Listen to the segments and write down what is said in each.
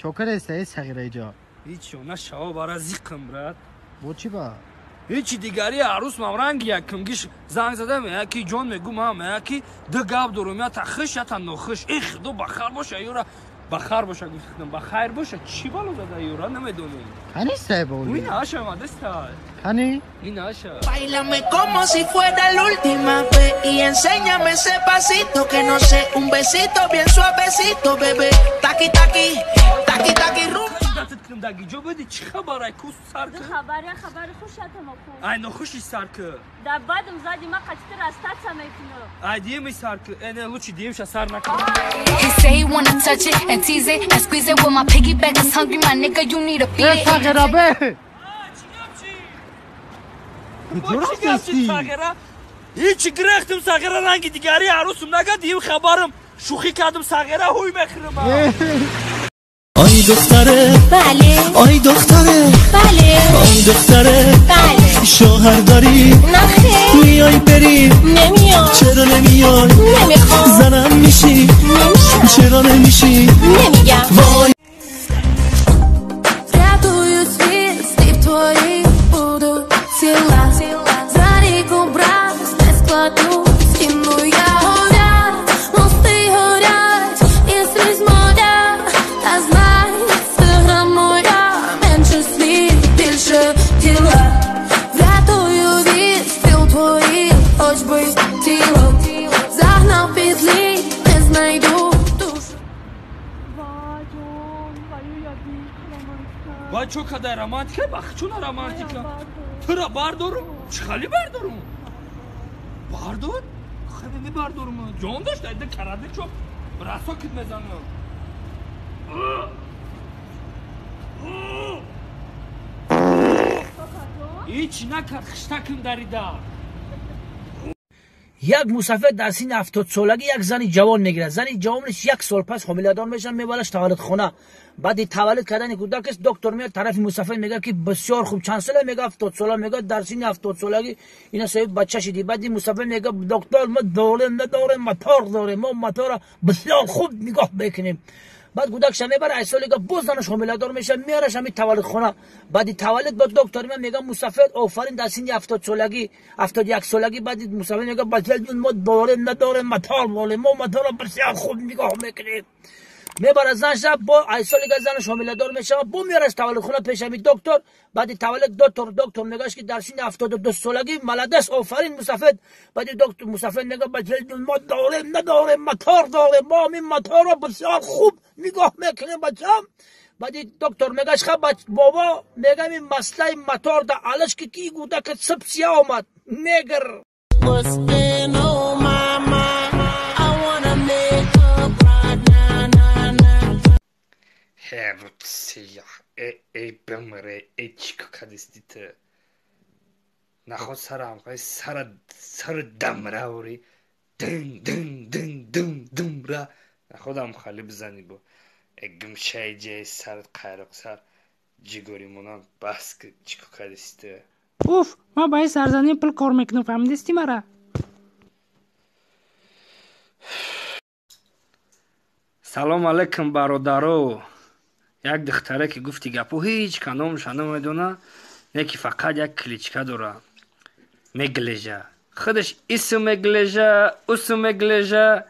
Чокар аст эй сағира иҷо? Ҳеч на шаво бара зиқм брат. Бо чӣ ба? Ҳечи дигари арӯс мамранги якумгиш занг зада мея ки ҷон мегӯ ман мея ки ду гап дорум, я та хиш, я та нохиш. Эх, худо бахар боша юра, бахар боша гуфтам, бахайр боша. Чӣ бало зада юра намедонам. Кани сайбо? Ин аша мадеста. Кани? Ин аша. Báilame como si fuera la última vez y enséñame ese pasito que no sé, un besito bien suavecito, bebé. Taqui taqui, taqui taqui rumba. Даги ҷо буди, чӣ хабар ай кус сар ку? Хабар я хабари хуш атама ку. Ай нохуши сар ку. Да бадум зади ма қатити растаться мекунам. Ай диеми сар ку. Э не, лучше диемша сар накун. He say he wanna touch it and tease it and squeeze it with my piggyback is hungry, my nigga, you need to feed it. Сағира бе. Чӣ гап чи сағира? Ҳечи гирехтим сағира ранги дигари арӯсум нага дием хабарам. Шӯхӣ кардам сағира ҳуй мехӯрам. آی دختره بله، آی دختره بله، آی دختره بله، شوهر داری؟ نه خیر. میای بری؟ نمیام. چرا نمیای؟ نمیخوام. زنم میشی؟ نمیشم. چرا نمیشی؟ نمیگم. وای Врятую світ, слів твоїх буду ціла. За ріку брат не складу, скину я горять, мости горять, і слізь моря. Та знай, сигра моя, менше слів, більше діла. Врятую від стріл твоїх, хоч би тіло. Загнав під лід, не знайду душу. Вай чо кадай романтика? Бахчуна романтика. Тура бардорум? Чӣ хали бардорум? Бардор? Хеле мебардорум. Ҷон дошт, айда караде чо расо кид мезанам. Ҳеч накард, хиштаким дарида. Як мусафир дар синни 70 солагӣ як зани ҷавон мегирад. Зани ҷавонаш як сол пас ҳомиладор мешавад, мебараш таваллудхона. Баъди таваллуд кардани кӯдакаш доктор меяд тарафи мусафир, мегӯяд ки бисёр хуб, чанд сола? Мегӯяд 70 сола. Мегӯяд дар синни 70 солагӣ ина соҳиби бача шидӣ. Баъди мусафир мегӯяд доктор, мо дорем надорем, мотор дорем, мо мотора бисёр хуб нигоҳ мекунем. Баъд кӯдакша мебара, ай соли га боз занаш ҳомиладор мешавад, меараш ҳамин таваллудхона. Баъди таваллуд ба доктор меяд, мегӯяд мусафир офарин, дар синни 70 солагӣ, 71 солагӣ. Баъди мусафир мегӯяд бачаҷон, мо дорем надорем, мотор дорем, мо мотора бисёр хуб нигоҳ мекунем. Мебара занша, бо ай соли га занаш ҳомиладор мешавад, бо меараш таваллудхона пеш ҳамин доктор. Баъди таваллуд доктор мегӯяд ки дар синни 72 солагӣ молодец, офарин мусафир. Баъди доктор мусафир мегӯяд бачаҷон, мо дорем надорем, мотор дорем, мо ҳамин моторро бисёр хуб нигоҳ мекунем бачам. Баъди доктор мегӯяд ха бобо, мегӯям ин масъалаи мотор да алаш ки ки кӯдака сипсия омад негр. Эй бимре, эй чико кадистите. Наход сарам, ай сара сара дамра ори. Дын дын дын дын дымра. Находам хали бизани бо. Эй гимшай ҷей сар қайроқ сар ҷигори монам бас ки чико кадистите. Уф, ман ба ин сарзанин пул кор мекунам, фаҳмидисти мара? Салом алейкум бародаро. Як духтаре ки гуфти гапо ҳеҷ кадомша намедона, не ки фақат як кличка дора. Меглежа. Худаш исм меглежа, усм меглежа,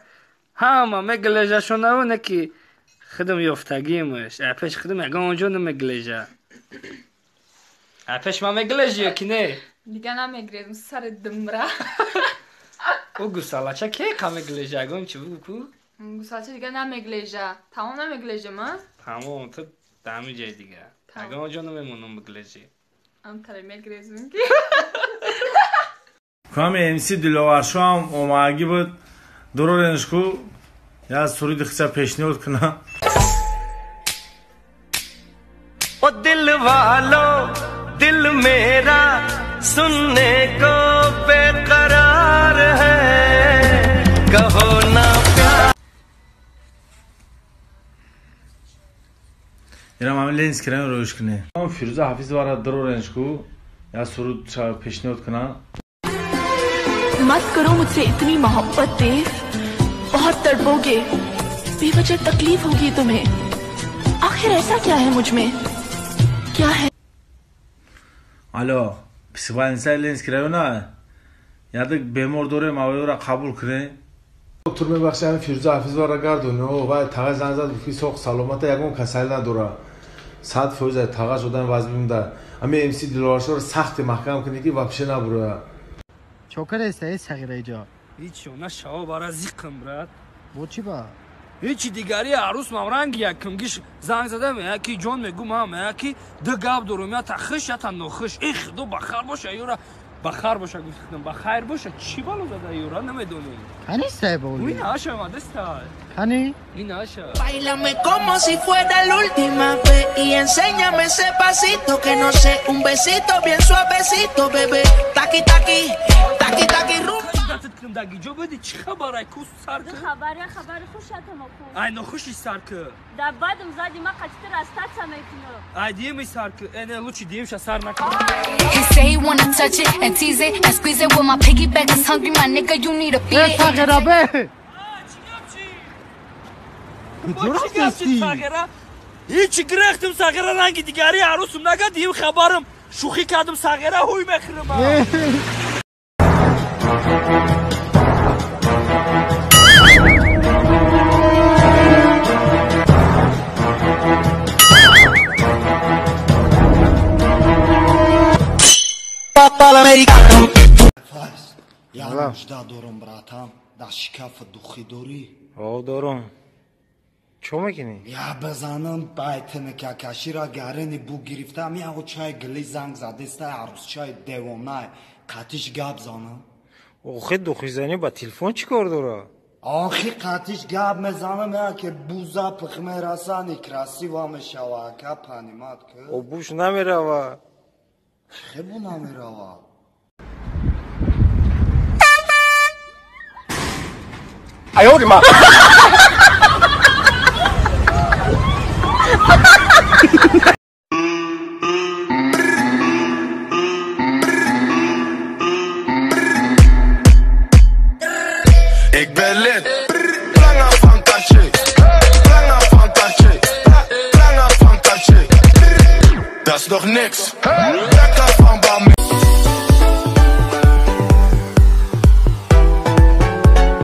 ҳама меглежашонаву не ки худам ёфтагимаш. Ай пеш худам ягон онҷо намеглежа. Ай пеш ман меглежи ё ки не? Дига намегрезм, сари димра. Ӯ гусалача ке қа меглежа, ягон чи бугу ку? Гусалача дига намеглежа. Тамом намеглежа ма? Тамом, ту ҳамин ҷай дига. Ягон онҷо намемонам биглежи. Ам таре мегрезм ки. Ками МС Диловаршоам омагӣ буд. Дуроренш ку я суруди хиса пешниҳод кунам. ओ दिल वालो दिल मेरा सुनने को बेकरार है, कहो ना प्यार. Ирам ҳамин ленинский район роиш кунем. Фирӯза Ҳафизовара дуроренш ку я суруд пешниҳод кунам. मत करो मुझसे इतनी मोहब्बत देव, बहुत तड़पोगे, बेवजह तकलीफ होगी तुम्हें। आखिर ऐसा क्या है मुझ में, क्या है? Алло, психбольницаи Ленинский района ядик бемор дорем, авёра қабул кунем. Доктор мебахши, ҳамин Фирӯза Ҳафизоваро гардон. Вай тағай занг зад, гуфт ки соқ саломата, ягон касалӣ надора. 100% тағай шудан вазбимда. Ҳамин МС Диловаршоро сахте маҳкам кунӣ ки вообще набуроя. Чокар эста э сағира иҷо? Ҳичо нашава бара зиқм, брат. Бо чӣ ба? Ҳичи дигари арӯс мамранги якумгиш занг зада меяд ки ҷон мегӯ ман меяд ки ду гап дорум, ята хиш, ята нохиш. Э худо ба хар боша юра, ба хар боша гуфтам, ба хайр боша. Чӣ бало зада юра намедонем. Кани сай боли? Ин аша мадаста. Кани? Ин аша. Báilame como si fuera la última vez y enséñame ese pasito que no sé, un besito bien suavecito, bebé. Taqui taqui, taqui taqui rumba. Датат даги ҷо буди, чӣ хабар ай кус сар Ду хабар, я хабари хушатам оху. Ай нохуши сар ки. Да бадум зади ма қати расстаться мекунам. Ай диеми сар ки, э не лучи диемша сар накун. He say he wanna touch it and tease it and squeeze it. Well, my piggyback is hungry, my nigga, you need to feed Э it. сағира бе! Бо чӣ гап чи сағира? Ҳичи гирехтим сағира ранги дигари арӯсум нага дием хабарам шӯхӣ кардам сағира ҳуй мехӯрам. Файз, як нужда дорам, братан. Дар шикафа духӣ дорӣ? О, дорум. Чо мекунӣ? Я бизанам байтинакакашира гарени бу гирифтам, яго чай гили занг задеста, арӯсчаи девонай. Қатиш гап занам. Охи духизанӣ ба телефон чӣ кор дора? Охи қатиш гап мезанам, я ки буза пих мераса, некрасиво мешава, ака, понимать ки? О, буш намерава. Хе бу намерава? 哎呦我的妈！Ik ben lid. Planga van Tachi. Planga van Tachi. Planga van Tachi. Dat is nog niks. Lekker van Bami.